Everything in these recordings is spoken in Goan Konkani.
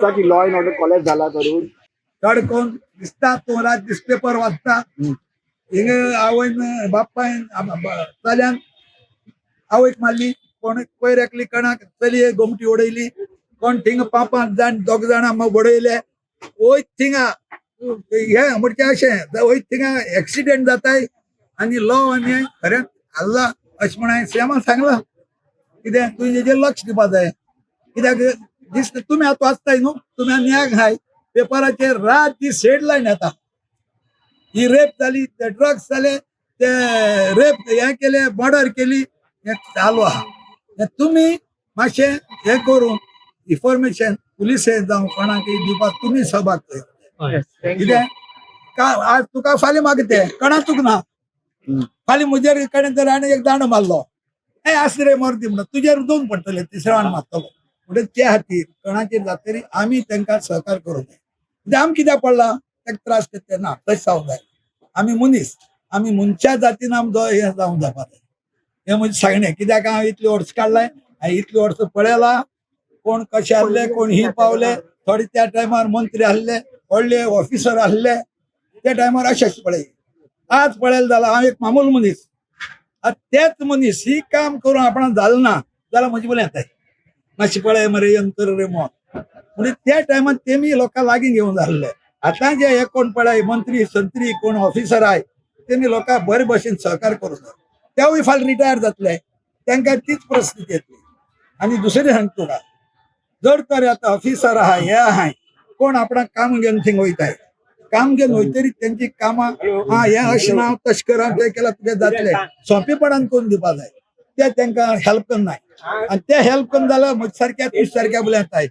की लॉ अँड ऑर्डर कॉलेज झाला करून चड करून दिसता तूं रात दीस पेपर वाचता. हिंगा आवयन बापायन चल्यान आवयक मारली, कोण कोयर एकली कणाक चलये गोमटी उडयली, कोण थिंगा पांच पांच जाण दोग जाणां बडयले. वयत थिंगा हे म्हणजे अशें वयत थिंगा एक्सिडेंट जाताय आनी लॉ आनी खरेंच हाल्ला अशें म्हण हांवें सीएमान सांगलां. कितें तुवें तेजेर लक्ष दिवपा जाय, कित्याक दिसता तुमी आतां वाचताय न्हू, तुमी आनी न्याक हाय पेपराचेर रात दीस हेडलायन येता, ही रेप जाली, ते ड्रग्स जाले, ते रेप हे केले, मर्डर केली, हे चालू आहा. हे तुमी मातशें हे करून इन्फॉर्मेशन पुलिसे जावं कोणाकय दिवपाक तुमी सहभाग कर. कितें का आज तुका फाल्यां मागीर ते कोणा तुका ना, फाल्यां म्हजेर कडेन तर आनी एक दांडो मारलो, ए आस रे मर्दी म्हणून तुजेर दोन पडटले, तिसरो आनी मारतलो. म्हणजे त्या खातीर कोणाचेर जातरी आमी तांकां सहकार करूंक जाय. कित्याक आमी कित्याक पडला ताका त्रास ते ना, तशें जावंक जाय. आमी मनीस, आमी मनशा जातीन आमचो हें जावंक जावपा जाय. हें म्हजें सांगणें. कित्याक हांव इतली वर्सां काडलाय, हांवें इतली वर्सां पळयलां कोण कशे आहले, कोण ही पावले. थोडे त्या टायमार मंत्री आहले, व्हडले ऑफिसर आहले, त्या टायमार अशेंच पळय. आज पळयलें जाल्यार हांव एक मामूल मनीस. आतां तेच मनीस ही काम करून आपणाक जालें ना जाल्यार म्हजे बोले येताय मातशें पळय मरे, येवन कर रे मोन. म्हणजे त्या टायमार तेमी लोकां लागीं घेवन जाल्ले. आतां जे हे कोण पळय मंत्री संत्री कोण ऑफिसर आहाय, तेमी लोकांक बरे भशेन सहकार करूंक जाय. तेवूय फाल्यां रिटायर जातले, तांकां तीच परिस्थिती येतली. आनी दुसरें सांगता तुका, जर तर आतां ऑफिसर आहा, हे आहाय, कोण आपणाक काम घेवन थिंग वयताय, काम घेवन वयतरी तेंची कामां हा हें अशें ना, तशें कर, तें केल्यार तुगें जातलें, सोंपेपणान करून दिवपा जाय. ते तांकां हेल्प करनाय आनी ते हेल्प करून जाल्यार म्हजे सारक्या तुज सारक्या बोले येताय,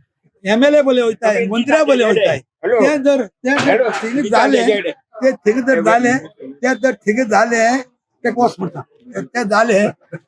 एमएलए बोले वयताय, मंत्र्या बोले वयताय. ते जर थिंग जाले, ते थिंग जर जाले, ते जर थिंग जाले, ते वच म्हणटा ते जाले.